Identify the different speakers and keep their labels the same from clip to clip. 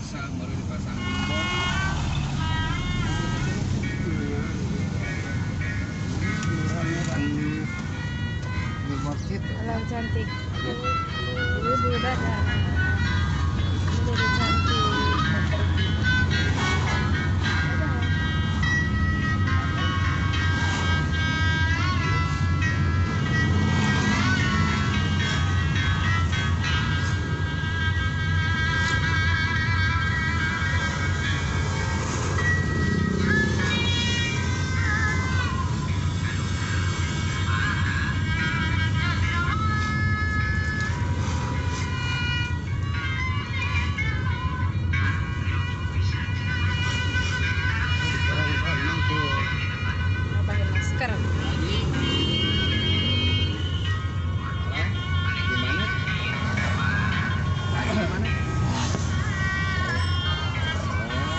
Speaker 1: Desa baru dipasang billboard. Kan billboard situ.
Speaker 2: Halo cantik. Dulu dadah. Ini dede cantik mau pergi. Dadah. Pakai masker.
Speaker 1: Gimana? Gimana? Oh,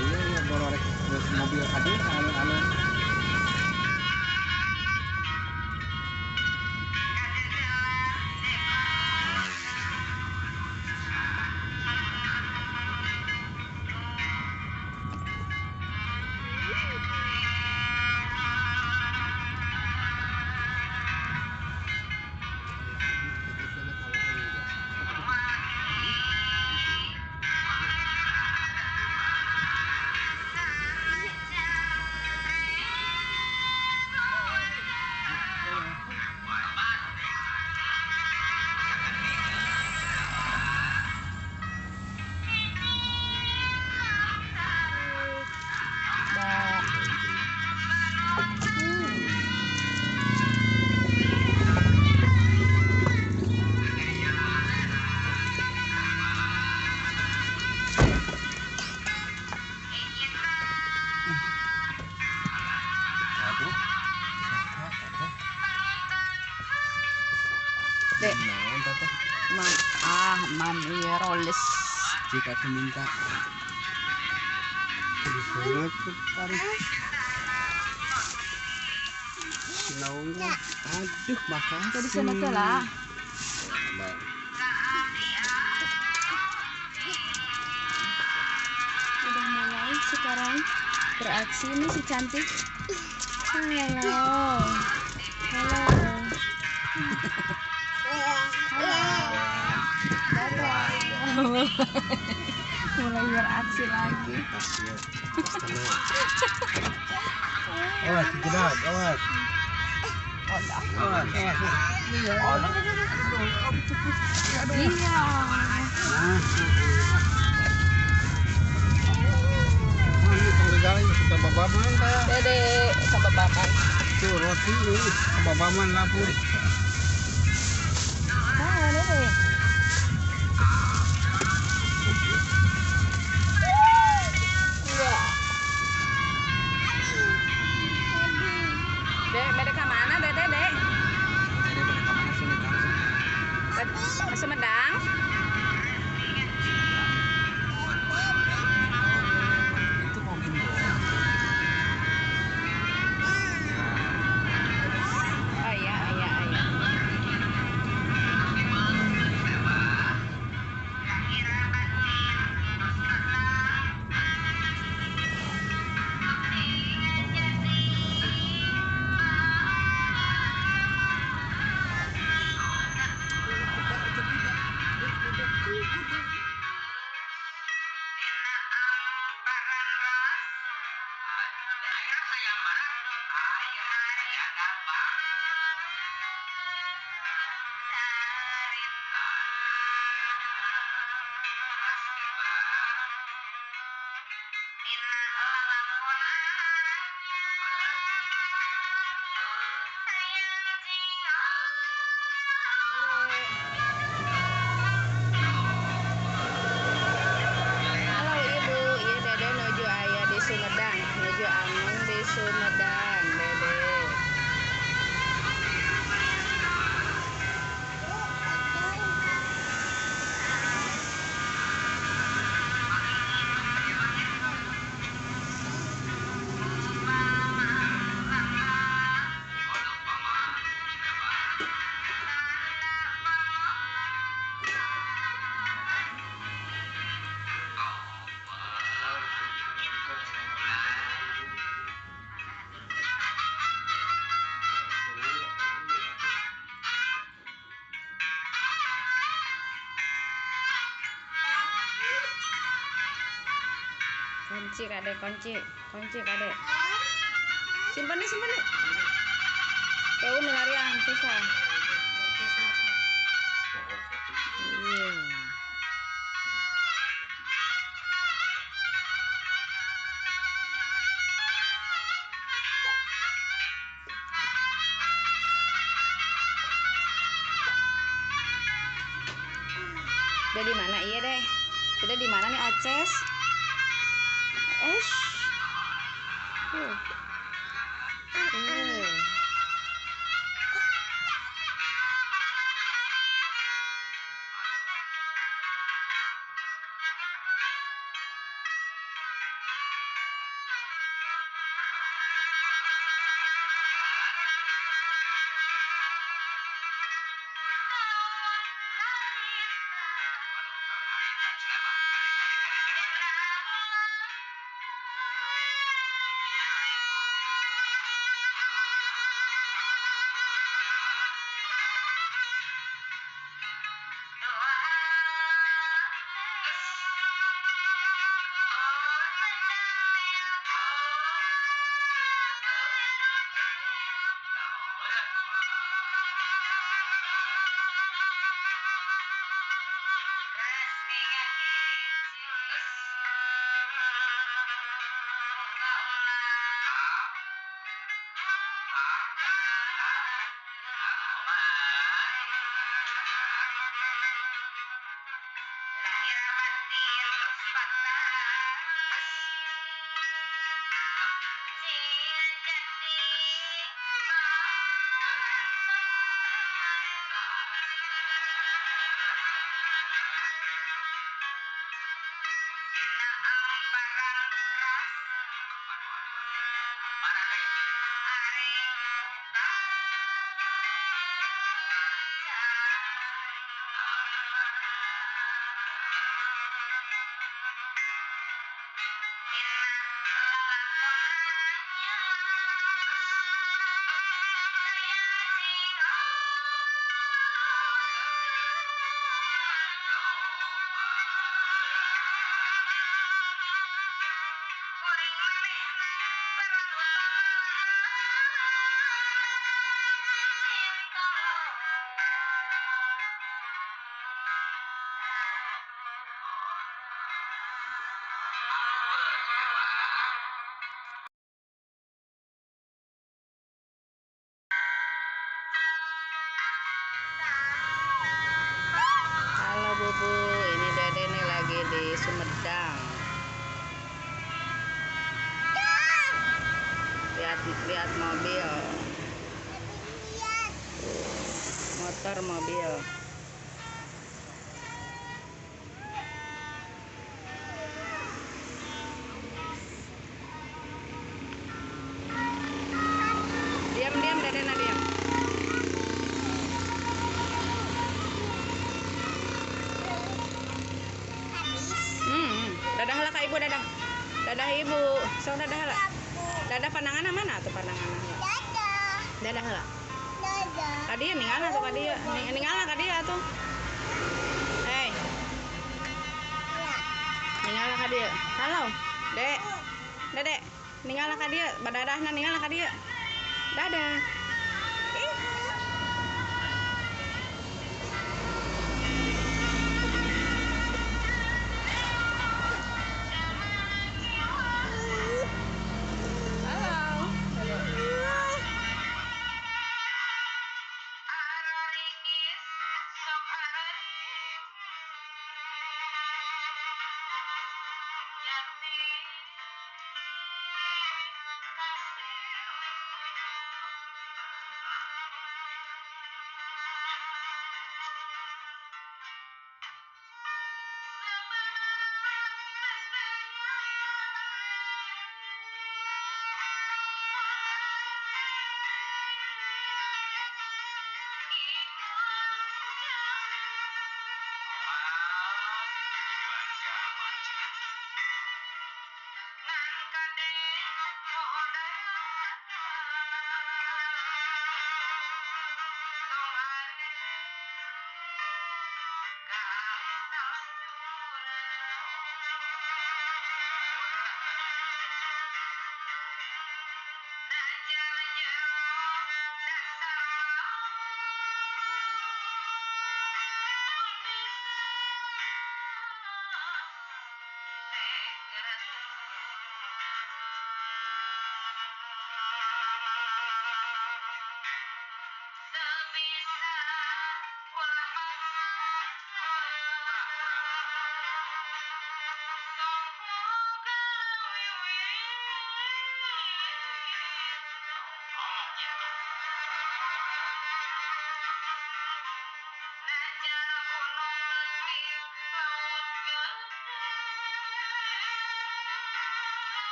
Speaker 1: ayo ya bororek terus mobil hadir alun-alun.
Speaker 2: Dek, mam, mam iya roles.
Speaker 1: Jika aku minta. Aduh, makasih.
Speaker 2: Jadi sana tuh lah. Udah mulai sekarang beraksi ini si cantik. Halo. Halo. Halo. Dadah. Mulai beraksi lagi.
Speaker 1: Awas, jedak, awas. Awas, awas.
Speaker 2: Iya. Dede, kababaman.
Speaker 1: Tuh roti ini kababaman lapur.
Speaker 2: Ah, dede. Iya. Dek, beda ke mana, dede, dek?
Speaker 1: Dede beda ke mana Sumedang?
Speaker 2: Sumedang?
Speaker 1: Itu mau gini.
Speaker 2: Oh iya, iya, iya. Kunci kade, kunci, kunci kade. Simpan nih, simpan nih. Kau melarian susah. Iya. Udah di mana? Iya deh. Udah di mana nih Oces? Halo Bubu, ini Dede nih lagi di Sumedang. Lihat mobil, motor, mobil. Diam, diam, Dede, nah, diam. Dadah lah kak ibu, dadah. Dadah ibu. So dadah lah. Dadah pandangan mana tuh pandangan? Dadah. Dadah lah. Dadah. Tadi ninggal tuh kak dia. Ninggal kak dia tuh. Hei. Ninggal kak dia. Halo, Dek. Dedek, ninggal kak dia. Badadahna ninggal kak dia. Dadah.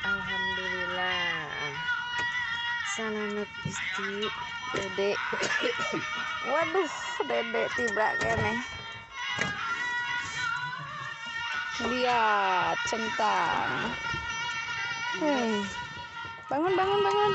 Speaker 3: Alhamdulillah. Salamat Gusti Dede. Waduh, Dede tiba kene.
Speaker 2: Lihat centang. Bangun, bangun, bangun.